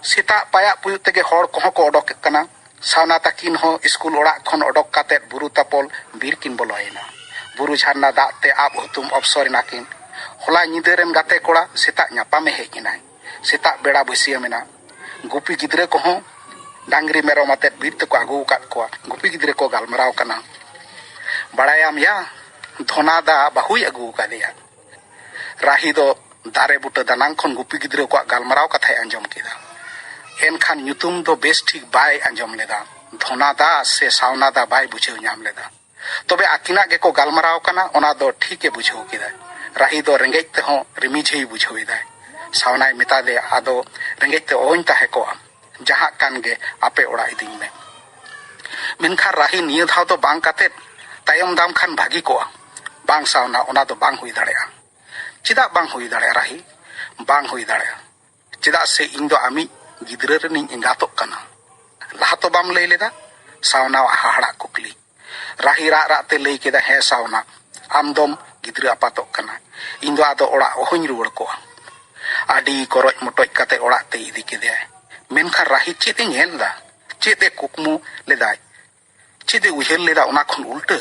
ᱥᱮᱛᱟᱜ ᱯᱟᱭᱟᱜ ᱯᱩᱭᱩᱜ ᱛᱮᱜᱮ ᱦᱚᱲ ᱠᱚᱦᱚᱸ ᱠᱚ ᱚᱰᱚᱠᱮᱫ ᱠᱟᱱᱟ᱾ ᱥᱟᱣᱱᱟ ᱛᱟᱹᱠᱤᱱ ᱦᱚᱸ ᱥᱠᱩᱞ ᱚᱲᱟᱜ ᱠᱷᱚᱱ ᱚᱰᱚᱠ ᱠᱟᱛᱮ ᱵᱩᱨᱩ ᱛᱟᱯᱚᱞ ᱵᱤᱨ ᱠᱤᱱ ᱵᱚᱞᱚᱭᱮᱱᱟ᱾ ᱵᱩᱨᱩ ᱡᱷᱟᱨᱱᱟ ᱫᱟᱜ ᱛᱮ ᱟᱵ ᱦᱩᱛᱩᱢ ᱚᱯᱥᱚᱨ ᱮᱱᱟ ᱠᱤᱱ᱾ ᱦᱚᱞᱟ ᱧᱤᱫᱟᱹ ᱨᱮᱱ ᱜᱟᱛᱮ ᱠᱚᱲᱟ ᱥᱮᱛᱟᱜ ᱧᱟᱯᱟᱢᱮ ᱦᱮᱡ ᱮᱱᱟᱭ᱾ ᱥᱮᱛᱟᱜ ᱵᱮᱲᱟ ᱵᱟᱹᱥᱭᱟᱹᱢ ᱮᱱᱟ᱾ ᱜᱩᱯᱤ ᱜᱤᱫᱽᱨᱟᱹ ᱠᱚᱦᱚᱸ ᱰᱟᱝᱨᱤ ᱢᱮᱨᱚᱢ ᱟᱛᱮᱫ ᱵᱤᱨ ᱛᱮᱠᱚ ᱟᱹᱜᱩ ᱟᱠᱟᱫ ᱠᱚᱣᱟ᱾ ᱜᱩᱯᱤ ᱜᱤᱫᱽᱨᱟᱹ ᱠᱚ ᱜᱟᱞᱢᱟᱨᱟᱣ ᱠᱟᱱᱟ, "ᱵᱟᱲᱟᱭᱟᱢ ᱭᱟ, ᱫᱷᱚᱱᱟ ᱫᱟ ᱵᱟᱹᱦᱩᱭ ᱟᱹᱜᱩ ᱟᱠᱟᱫᱮᱭᱟ᱾" ᱨᱟᱦᱤ ᱫᱚ ᱫᱟᱨᱮ ᱵᱩᱴᱟᱹ ᱫᱟᱱᱟᱝ ᱠᱷᱚᱱ ᱜᱩᱯᱤ ᱜᱤᱫᱽᱨᱟᱹ ᱠᱚᱣᱟᱜ ᱜᱟᱞᱢᱟᱨᱟᱣ ᱠᱟᱛᱷᱟᱭ ᱟᱸᱡᱚᱢ ᱠᱮᱫᱟ᱾ ᱮᱱᱠᱷᱟᱱ ᱧᱩᱛᱩᱢ ᱫᱚ ᱵᱮᱥ ᱴᱷᱤᱠ ᱵᱟᱭ ᱟᱸᱡᱚᱢ ᱞᱮᱫᱟ᱾ ᱫᱷᱚᱱᱟ ᱫᱟ ᱥᱮ ᱥᱟᱣᱱᱟ ᱫᱟ ᱵᱟᱭ ᱵᱩᱡᱷᱟᱹᱣ ᱧᱟᱢ ᱞᱮᱫᱟ᱾ ᱛᱚᱵᱮ ᱟᱹᱠᱤᱱᱟᱜ ᱜᱮᱠᱚ ᱜᱟᱞᱢᱟᱨᱟᱣ ᱠᱟᱱᱟ, ᱚᱱᱟ ᱫᱚ ᱴᱷᱤᱠ ᱮ ᱵᱩᱡᱷᱟᱹᱣ ᱠᱮᱫᱟ᱾ ᱨᱟᱦᱤ ᱫᱚ ᱨᱮᱸᱜᱮᱡ ᱛᱮᱦᱚᱸ ᱨᱤᱢᱤᱡᱷᱟᱹᱭ ᱵᱩᱡᱷᱟᱹᱣ ᱮᱫᱟᱭ᱾ ᱥᱟᱣᱱᱟᱭ ᱢᱮᱛᱟ ᱫᱮᱭᱟ, "ᱟᱫᱚ ᱨᱮᱸᱜᱮᱡ ᱛᱮ ᱚᱦᱚᱧ ᱛᱟᱦᱮᱸ ᱠᱚᱜᱼᱟ, ᱡᱟᱦᱟᱸ ᱠᱟᱱ ᱜᱮ ᱟᱯᱮ ᱚᱲᱟᱜ ᱤᱫᱤᱧ ᱢᱮ᱾" ᱢᱮᱱᱠᱷᱟᱱ ᱨᱟᱦᱤ ᱱᱤᱭᱟᱹ ᱫᱷᱟᱣ ᱫᱚ ᱵᱟᱝ ᱠᱟᱛᱮᱫ ᱛᱟᱭᱚᱢ ᱫᱟᱢ ᱠᱷᱟᱱ ᱵᱷᱟᱹᱜᱤ ᱠᱚᱜᱼᱟ᱾ "ᱵᱟᱝ ᱥᱟᱣᱱᱟ, ᱚᱱᱟ ᱫᱚ ᱵᱟᱝ ᱦᱩᱭ ᱫᱟᱲᱮᱭᱟᱜᱼᱟ᱾" "ᱪᱮᱫᱟᱜ ᱵᱟᱝ ᱦᱩᱭ ᱫᱟᱲᱮᱭᱟᱜᱼᱟ ᱨᱟᱦᱤ?" "ᱵᱟᱝ ᱦᱩᱭ ᱫᱟᱲᱮᱭᱟᱜᱼᱟ, ᱪᱮᱫᱟᱜ ᱥᱮ ᱤᱧ ᱫᱚ ᱟᱢᱤᱡ ᱜᱤᱫᱽᱨᱟᱹ ᱨᱮᱱᱤᱧ ᱮᱸᱜᱟᱛᱚᱜ ᱠᱟᱱᱟ᱾" "ᱞᱟᱦᱟ ᱛᱚ ᱵᱟᱢ ᱞᱟᱹᱭ ᱞᱮᱫᱟ?" ᱥᱟᱣᱱᱟᱣᱟᱜ ᱦᱟᱦᱟᱲᱟᱜ ᱠᱩᱠᱞᱤ᱾ ᱨᱟᱦᱤ ᱨᱟᱜ ᱨᱟᱜ ᱛᱮ ᱞᱟᱹᱭ ᱠᱮᱫᱟ, "ᱦᱮᱸ ᱥᱟᱣᱱᱟ, ᱟᱢ ᱫᱚᱢ ᱜᱤᱫᱽᱨᱟᱹ ᱟᱯᱟᱛᱚᱜ ᱠᱟᱱᱟ, ᱤᱧ ᱫᱚ ᱟᱫᱚ ᱚᱲᱟᱜ ᱚᱦᱚᱧ ᱨᱩᱣᱟᱹᱲ ᱠᱚᱜᱼᱟ᱾" ᱟᱹᱰᱤ ᱠᱚᱨᱚᱡ ᱢᱚᱴᱚᱡ ᱠᱟᱛᱮ ᱚᱲᱟᱜ ᱛᱮᱭ ᱤᱫᱤ ᱠᱮᱫᱮᱭᱟᱭ᱾ ᱢᱮᱱᱠᱷᱟᱱ ᱨᱟᱦᱤ ᱪᱮᱫ ᱮ ᱧᱮᱞ ᱮᱫᱟ? ᱪᱮᱫ ᱮ ᱠᱩᱠᱢᱩ ᱞᱮᱫᱟᱭ? ᱪᱮᱫ ᱮ ᱩᱭᱦᱟᱹᱨ ᱞᱮᱫᱟ ᱚᱱᱟ ᱠᱷᱚᱱ ᱩᱞᱴᱟᱹ?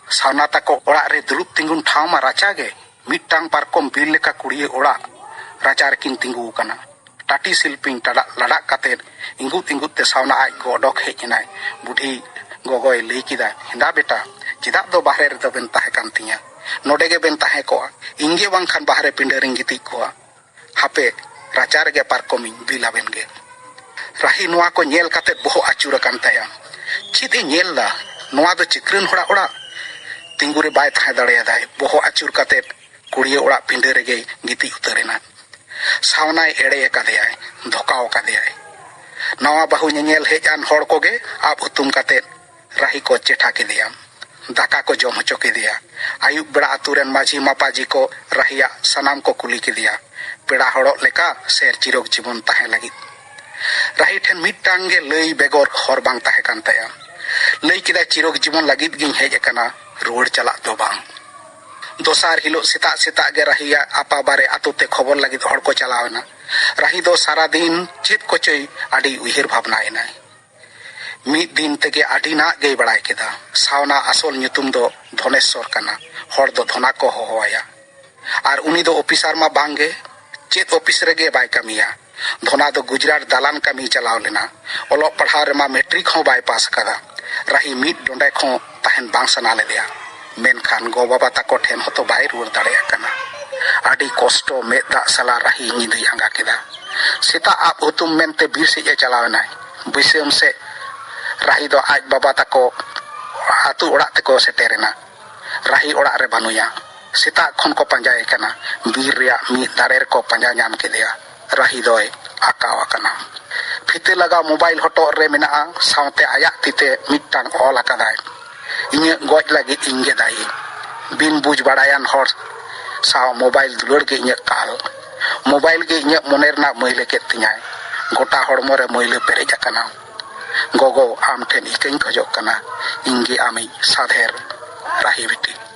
ᱥᱟᱣᱱᱟ ᱛᱟᱠᱚ ᱚᱲᱟᱜ ᱨᱮ ᱫᱩᱲᱩᱵ ᱛᱤᱸᱜᱩᱱ ᱴᱷᱟᱶ ᱢᱟ ᱨᱟᱪᱟ ᱜᱮ᱾ ᱢᱤᱫᱴᱟᱝ ᱯᱟᱨᱠᱚᱢ ᱵᱤᱨ ᱞᱮᱠᱟ ᱠᱩᱲᱤᱭᱟᱹ ᱚᱲᱟᱜ ᱨᱟᱪᱟ ᱨᱮᱠᱤᱱ ᱛᱤᱸᱜᱩ ᱟᱠᱟᱱᱟ᱾ ᱴᱟᱹᱴᱤ ᱥᱤᱞᱯᱤᱧ ᱴᱟᱰᱟᱜ ᱞᱟᱰᱟᱜ ᱠᱟᱛᱮ ᱤᱸᱜᱩᱫ ᱤᱸᱜᱩᱫ ᱛᱮ ᱥᱟᱣᱱᱟ ᱟᱡ ᱜᱚ ᱚᱰᱚᱠ ᱦᱮᱡ ᱮᱱᱟᱭ᱾ ᱵᱩᱰᱷᱤ ᱜᱚᱜᱚᱭ ᱞᱟᱹᱭ ᱠᱮᱫᱟ, ᱦᱮᱸᱫᱟ ᱵᱮᱴᱟ, ᱪᱮᱫᱟᱜ ᱫᱚ ᱵᱟᱦᱨᱮ ᱨᱮᱫᱚ ᱵᱮᱱ ᱛᱟᱦᱮᱸ ᱠᱟᱱ ᱛᱤᱧᱟ? ᱱᱚᱰᱮ ᱜᱮ ᱵᱮᱱ ᱛᱟᱦᱮᱸ ᱠᱚᱜᱼᱟ᱾ ᱤᱧ ᱜᱮ ᱵᱟᱝᱠᱷᱟᱱ ᱵᱟᱦᱨᱮ ᱯᱤᱸᱰᱟᱹ ᱨᱤᱧ ᱜᱤᱛᱤᱡ ᱠᱚᱜᱼᱟ᱾ ᱦᱟᱯᱮ, ᱨᱟᱪᱟ ᱨᱮᱜᱮ ᱯᱟᱨᱠᱚᱢᱤᱧ ᱵᱤᱞ ᱟᱵᱮᱱ ᱜᱮ᱾ ᱨᱟᱦᱤ ᱱᱚᱣᱟ ᱠᱚ ᱧᱮᱞ ᱠᱟᱛᱮ ᱵᱚᱦᱚᱜ ᱟᱹᱪᱩᱨ ᱟᱠᱟᱱ ᱛᱟᱭᱟ᱾ ᱪᱮᱫ ᱮ ᱧᱮᱞ ᱫᱟ? ᱱᱚᱣᱟ ᱫᱚ ᱪᱟᱹᱠᱨᱟᱹᱱ ᱦᱚᱲᱟᱜ ᱚᱲᱟᱜ᱾ ᱛᱤᱸᱜᱩ ᱨᱮ ᱵᱟᱭ ᱛᱟᱦᱮᱸ ᱫᱟᱲᱮᱭᱟᱫᱟᱭ᱾ ᱵᱚᱦᱚᱜ ᱟᱹᱪᱩᱨ ᱠᱟᱛᱮ ᱠᱩᱲᱤᱭᱟᱹ ᱚᱲᱟᱜ ᱯᱤᱸᱰᱟᱹ ᱨᱮᱜᱮᱭ ᱜᱤᱛᱤᱡ ᱩᱛᱟᱹᱨ ᱮᱱᱟ᱾ ᱥᱟᱣᱱᱟᱭ ᱮᱲᱮ ᱟᱠᱟᱫᱮᱭᱟᱭ, ᱫᱷᱚᱠᱟᱣ ᱟᱠᱟᱫᱮᱭᱟᱭ᱾ ᱱᱟᱣᱟ ᱵᱟᱹᱦᱩ ᱧᱮᱧᱮᱞ ᱦᱮᱡ ᱟᱱ ᱦᱚᱲ ᱠᱚᱜᱮ ᱟᱵ ᱦᱩᱛᱩᱢ ᱠᱟᱛᱮ ᱨᱟᱦᱤ ᱠᱚ ᱪᱮᱴᱷᱟ ᱠᱮᱫᱮᱭᱟ᱾ ᱫᱟᱠᱟ ᱠᱚ ᱡᱚᱢ ᱦᱚᱪᱚ ᱠᱮᱫᱮᱭᱟ᱾ ᱟᱹᱭᱩᱵ ᱵᱮᱲᱟ ᱟᱹᱛᱩ ᱨᱮᱱ ᱢᱟᱹᱡᱷᱤ ᱢᱟᱯᱟᱡᱷᱤ ᱠᱚ ᱨᱟᱦᱤᱭᱟᱜ ᱥᱟᱱᱟᱢ ᱠᱚ ᱠᱩᱞᱤ ᱠᱮᱫᱮᱭᱟ, ᱯᱮᱲᱟ ᱦᱚᱲᱚᱜ ᱞᱮᱠᱟ ᱥᱮ ᱪᱤᱨᱚᱠ ᱡᱤᱵᱚᱱ ᱛᱟᱦᱮᱸ ᱞᱟᱹᱜᱤᱫ᱾ ᱨᱟᱦᱤ ᱴᱷᱮᱱ ᱢᱤᱫᱴᱟᱝ ᱜᱮ ᱞᱟᱹᱭ ᱵᱮᱜᱚᱨ ᱦᱚᱨ ᱵᱟᱝ ᱛᱟᱦᱮᱸ ᱠᱟᱱ ᱛᱟᱭᱟ᱾ ᱞᱟᱹᱭ ᱠᱮᱫᱟᱭ, ᱪᱤᱨᱚᱠ ᱡᱤᱵᱚᱱ ᱞᱟᱹᱜᱤᱫ ᱜᱤᱧ ᱦᱮᱡ ᱟᱠᱟᱱᱟ, ᱨᱩᱣᱟᱹᱲ ᱪᱟᱞᱟᱜ ᱫᱚ ᱵᱟᱝ᱾ ᱫᱚᱥᱟᱨ ᱦᱤᱞᱳᱜ ᱥᱮᱛᱟᱜ ᱥᱮᱛᱟᱜ ᱜᱮ ᱨᱟᱦᱤᱭᱟᱜ ᱟᱯᱟ ᱵᱟᱨᱮ ᱟᱛᱳ ᱛᱮ ᱠᱷᱚᱵᱚᱨ ᱞᱟᱹᱜᱤᱫ ᱦᱚᱲ ᱠᱚ ᱪᱟᱞᱟᱣ ᱮᱱᱟ᱾ ᱨᱟᱦᱤ ᱫᱚ ᱥᱟᱨᱟ ᱫᱤᱱ ᱪᱮᱫ ᱠᱚᱪᱚᱭ ᱟᱹᱰᱤ ᱩᱭᱦᱟᱹᱨ ᱵᱷᱟᱵᱽᱱᱟ ᱮᱱᱟᱭ᱾ ᱢᱤᱫ ᱫᱤᱱ ᱛᱮᱜᱮ ᱟᱹᱰᱤ ᱱᱟᱜ ᱜᱮᱭ ᱵᱟᱲᱟᱭ ᱠᱮᱫᱟ᱾ ᱥᱟᱣᱱᱟ ᱟᱥᱚᱞ ᱧᱩᱛᱩᱢ ᱫᱚ ᱫᱷᱚᱱᱮᱥᱥᱚᱨ ᱠᱟᱱᱟ᱾ ᱦᱚᱲ ᱫᱚ ᱫᱷᱚᱱᱟ ᱠᱚ ᱦᱚᱦᱚᱣᱟᱭᱟ᱾ ᱟᱨ ᱩᱱᱤ ᱫᱚ ᱚᱯᱷᱤᱥᱟᱨ ᱢᱟ ᱵᱟᱝ ᱜᱮ, ᱪᱮᱫ ᱚᱯᱷᱤᱥ ᱨᱮᱜᱮ ᱵᱟᱭ ᱠᱟᱹᱢᱤᱭᱟ᱾ ᱫᱷᱚᱱᱟ ᱫᱚ ᱜᱩᱡᱽᱨᱟᱴ ᱫᱟᱞᱟᱱ ᱠᱟᱹᱢᱤᱭ ᱪᱟᱞᱟᱣ ᱞᱮᱱᱟ᱾ ᱚᱞᱚᱜ ᱯᱟᱲᱦᱟᱣ ᱨᱮᱢᱟ ᱢᱮᱴᱨᱤᱠ ᱦᱚᱸ ᱵᱟᱭ ᱯᱟᱥ ᱟᱠᱟᱫᱟ᱾ ᱨᱟᱦᱤ ᱢᱤᱫ ᱰᱚᱸᱰᱮᱠ ᱦᱚᱸ ᱛᱟᱦᱮᱱ ᱵᱟᱝ ᱥᱟᱱᱟ ᱞᱮᱫᱮᱭᱟ᱾ ᱢᱮᱱᱠᱷᱟᱱ ᱜᱚ ᱵᱟᱵᱟ ᱛᱟᱠᱚ ᱴᱷᱮᱱ ᱦᱚᱸᱛᱚ ᱵᱟᱭ ᱨᱩᱣᱟᱹᱲ ᱫᱟᱲᱮᱭᱟᱜ ᱠᱟᱱᱟ᱾ ᱟᱹᱰᱤ ᱠᱚᱥᱴᱚ ᱢᱮᱫ ᱫᱟᱜ ᱥᱟᱞᱟ ᱨᱟᱦᱤ ᱧᱤᱫᱟᱹᱭ ᱟᱸᱜᱟ ᱠᱮᱫᱟ᱾ ᱥᱮᱛᱟᱜ ᱟᱵ ᱦᱩᱛᱩᱢ ᱢᱮᱱᱛᱮ ᱵᱤᱨ ᱥᱮᱫ ᱮ ᱪᱟᱞᱟᱣ ᱮᱱᱟᱭ᱾ ᱵᱟᱹᱭᱥᱟᱹᱢ ᱥᱮᱫ ᱨᱟᱦᱤ ᱫᱚ ᱟᱡ ᱵᱟᱵᱟ ᱛᱟᱠᱚ ᱟᱹᱛᱩ ᱚᱲᱟᱜ ᱛᱮᱠᱚ ᱥᱮᱴᱮᱨ ᱮᱱᱟ᱾ ᱨᱟᱦᱤ ᱚᱲᱟᱜ ᱨᱮ ᱵᱟᱹᱱᱩᱭᱟ᱾ ᱥᱮᱛᱟᱜ ᱠᱷᱚᱱ ᱠᱚ ᱯᱟᱸᱡᱟᱭᱮ ᱠᱟᱱᱟ᱾ ᱵᱤᱨ ᱨᱮᱭᱟᱜ ᱢᱤᱫ ᱫᱟᱨᱮ ᱨᱮᱠᱚ ᱯᱟᱸᱡᱟ ᱧᱟᱢ ᱠᱮᱫᱮᱭᱟ᱾ ᱨᱟᱦᱤ ᱫᱚᱭ ᱟᱠᱟᱣ ᱟᱠᱟᱱᱟ᱾ ᱯᱷᱤᱛᱟᱹ ᱞᱟᱜᱟᱣ ᱢᱳᱵᱟᱭᱤᱞ ᱦᱚᱴᱚᱜ ᱨᱮ ᱢᱮᱱᱟᱜᱼᱟ, ᱥᱟᱶᱛᱮ ᱟᱭᱟᱜ ᱛᱤᱛᱮ ᱢᱤᱫᱴᱟᱝ ᱚᱞ ᱟᱠᱟᱫᱟᱭ, "ᱤᱧᱟᱹᱜ ᱜᱚᱡ ᱞᱟᱹᱜᱤᱫ ᱤᱧ ᱜᱮ ᱫᱟᱭᱤ᱾ ᱵᱤᱱ ᱵᱩᱡᱽ ᱵᱟᱲᱟᱭᱟᱱ ᱦᱚᱲ ᱥᱟᱶ ᱢᱳᱵᱟᱭᱤᱞ ᱫᱩᱞᱟᱹᱲ ᱜᱮ ᱤᱧᱟᱹᱜ ᱠᱟᱞ᱾ ᱢᱳᱵᱟᱭᱤᱞ ᱜᱮ ᱤᱧᱟᱹᱜ ᱢᱚᱱᱮ ᱨᱮᱱᱟᱜ ᱢᱟᱹᱭᱞᱟᱹ ᱠᱮᱫ ᱛᱤᱧᱟᱭ᱾ ᱜᱚᱴᱟ ᱦᱚᱲᱢᱚ ᱨᱮ ᱢᱟᱹᱭᱞᱟᱹ ᱯᱮᱨᱮᱡ ᱟᱠᱟᱱᱟ᱾ ᱜᱚᱜᱚ, ᱟᱢ ᱴᱷᱮᱱ ᱤᱠᱟᱹᱧ ᱠᱷᱚᱡᱚᱜ ᱠᱟᱱᱟ, ᱤᱧ ᱜᱮ ᱟᱢᱤᱡ ᱥᱟᱫᱷᱮᱨ ᱨᱟᱦᱤ ᱵᱤᱴᱤ᱾"